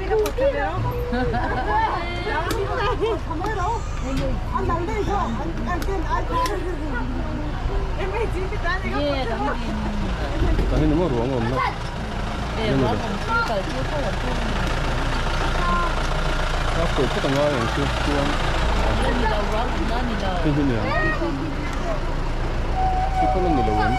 Tah hian emaw ruang a awm na a kawi phawt angai ang chu chuan hei hi nia hei pawh la ni lo em.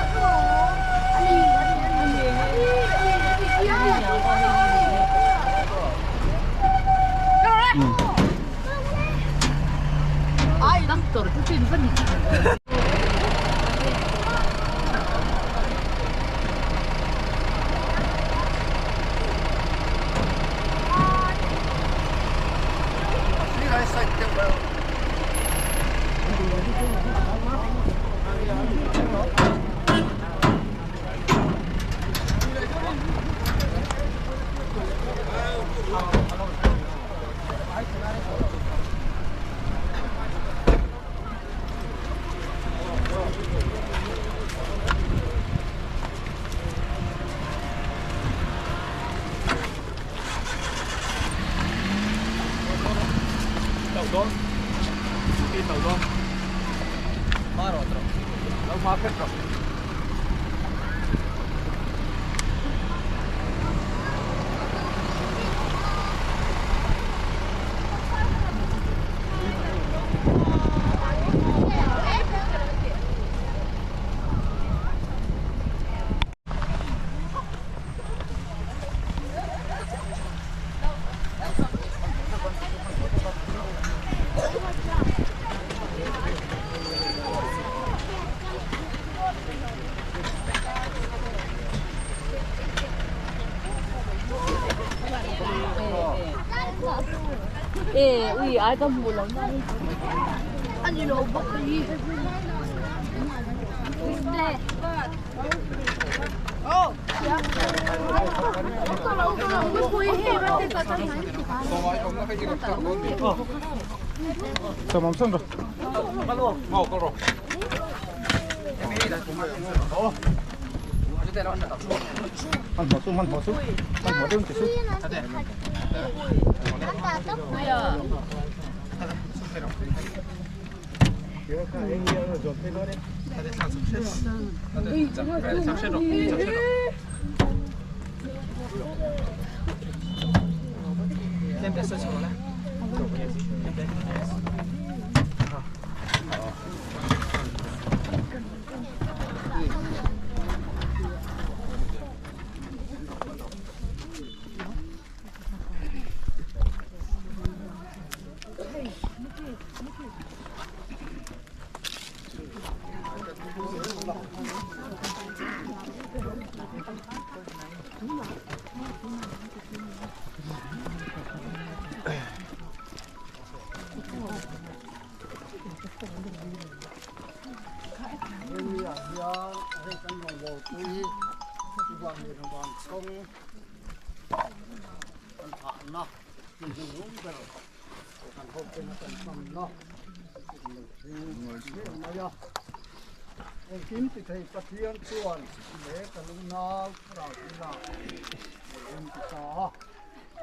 Engkim ti thei Pathian chuan he ka lungnau thlarau thila a rem ti ta a.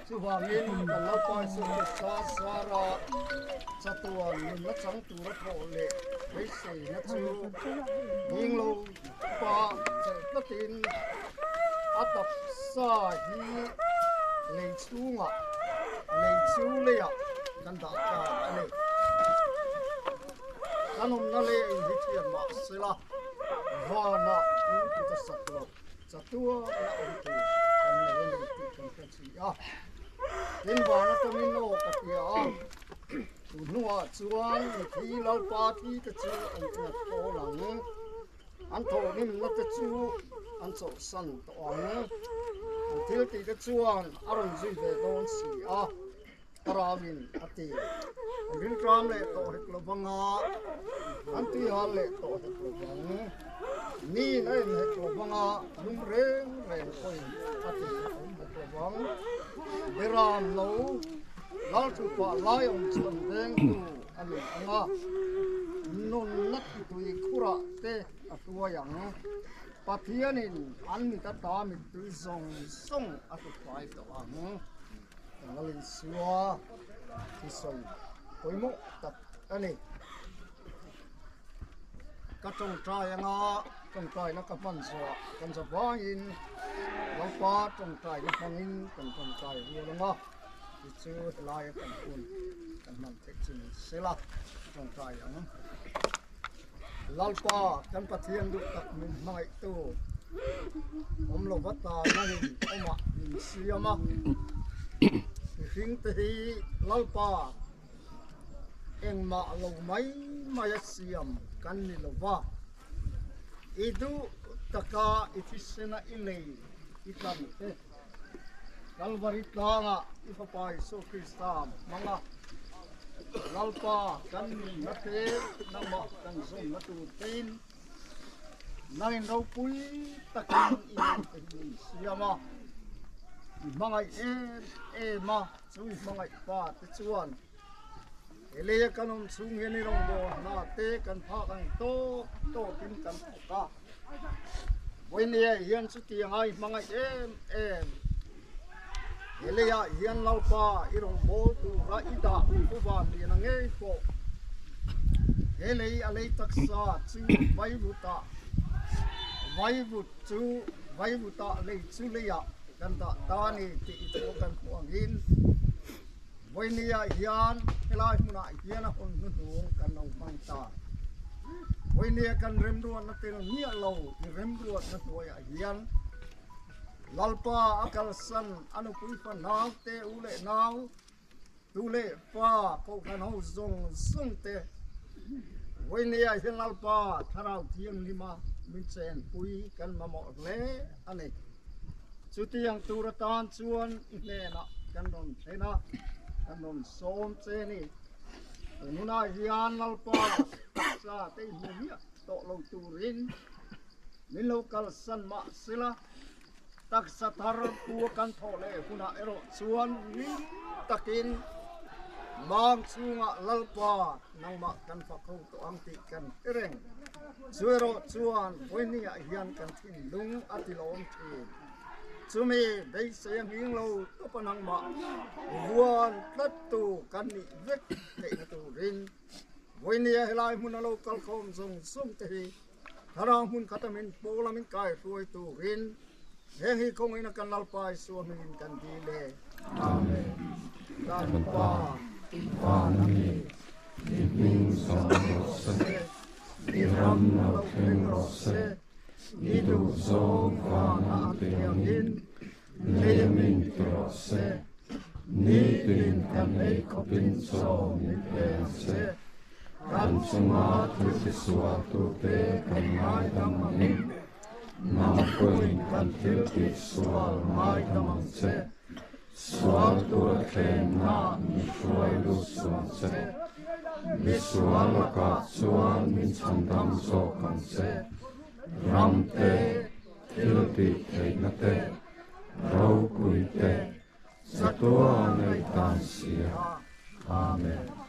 Chuvangin kan Lalpa Isua Krista zara chatuan nunna chang tura thawh leh beiseina chu hing lo pa chelh tlatin a taksa hi lei chhungah lei chu leiah kan dah ta a ni. Kan awmna lei a inhithiam mah sela vanah in kut a sak lo chatuan a awm tur kan nei a ni tih kan hre si a. Tin van atangin aw ka hria a, tu hnuah chuan mithi Lalpa thi te chu an inat thawl ang, an thawhrimna te chu an chawlhsan tawh ang, an thil tih te chuan a rawn zui ve dawn si a. Thlarauin a ti. An rilṭam leh tawh hek lo vang a, an tuihal leh tawh hek lo vang. Niin a en hek lo vang a, lum reng reng pawhin a ti awm hek lo vang. Beram lo Lalṭhupa lai awm chu an vengtu a ni ang a, nunna tui khurah te a hruai ang. Pathianin an mit ata mittui zawng zawng a hru fai tawh ang. Kan Lal Isua thusawi pawimawh tak a ni. Ka tawngtai anga tawngtaina ka hman zawhah kan za vangin Lalpa tawngtaina hmangin kan tawngtai rual anga tichu helaia kan hun kan hman theih chu ni sela tawngtai ang. Lalpa kan Pathian duh tak min hmangaihtu awm lo va ta nangin awmah min siam a, mihring te hi Lalpa Engmah lo mai mai a siam kan ni lo va, i duh taka i thisena i lei i tlan te, Kalvari tlangah i Fapa Isua Krista hmang a, Lalpa kan nunna te nangmah kan zawnna tur tein nangin ropui takin i min siam a, i hmangaih em em a. Chu i hmangaih pa te chuan he leia kan awm chhung hian i rawngbâwl hna te kan phak ang tawk tawkin kan thawk a. Vawinia hian chutianga i hmangaih em em. He leiah hian Lalpa i rawngbâwl tura i dah pu van liana ngei pawh he lei a lei taksa chu vaivutah vaivut chu vaivutah lei chu leiah Kan dah ta a ni tih i thu kan hmuh angin vawinia hian helai hmunah hian a hun hnuhnung kan lo hmang ta. Vawinia kan remruatna tel miah lo i remruatna hnuaiah hian Lalpa a kalsan a nupui fanau te u leh nau tu leh pa kohhran ho zawng zawng te vawinia hian Lalpa Thlarau Thianghlima min chenpui kan mamawh hle a ni. Chutiang tur atan chuan i hnenah kan rawn thlen a, kan rawn sawm che ni. Tun hunah hian Lalpa taksa te i hmu miah tawh lo turin min lo kalsan mah sela, taksa thar pu a kan thawh leh hunah erawh chuan hlim takin mang chhungah Lalpa nangmah kan fak ho tawh ang tih kan hre reng. Chu erawh chuan vawinia hian kan thinlung a tilawm thin. Chumi beisei a nghing lo tawp a nangmah vuan tlattu kan nih vek theihna turin vawinia helai hmuna lo kalkhawm zawng zawng te hi Thlarau hmun khat a min pawl a min kai hruai turin heng hi kawngin a kan Lalpa Isua hmingin kan dil e. Amen. Kan Pa, Van a mi, i hming zawng rawh se, i ram lo thleng rawh se, i duh zawng van a an ti angin lei a min ti rawh se, nitin kan ei khawpin chaw min pe ang che. Kan chunga thil tisual tute kan ngaidam angin, nang pawhin kan thil tihsual ngaidam ang che. Sual tura thlenna mi hruai lut suang che. Mi sual lakah chuan min chhandam zawk ang che. Ram te, thil tih theihna te, ropui te, chatuah ngaihdan sia. Amen.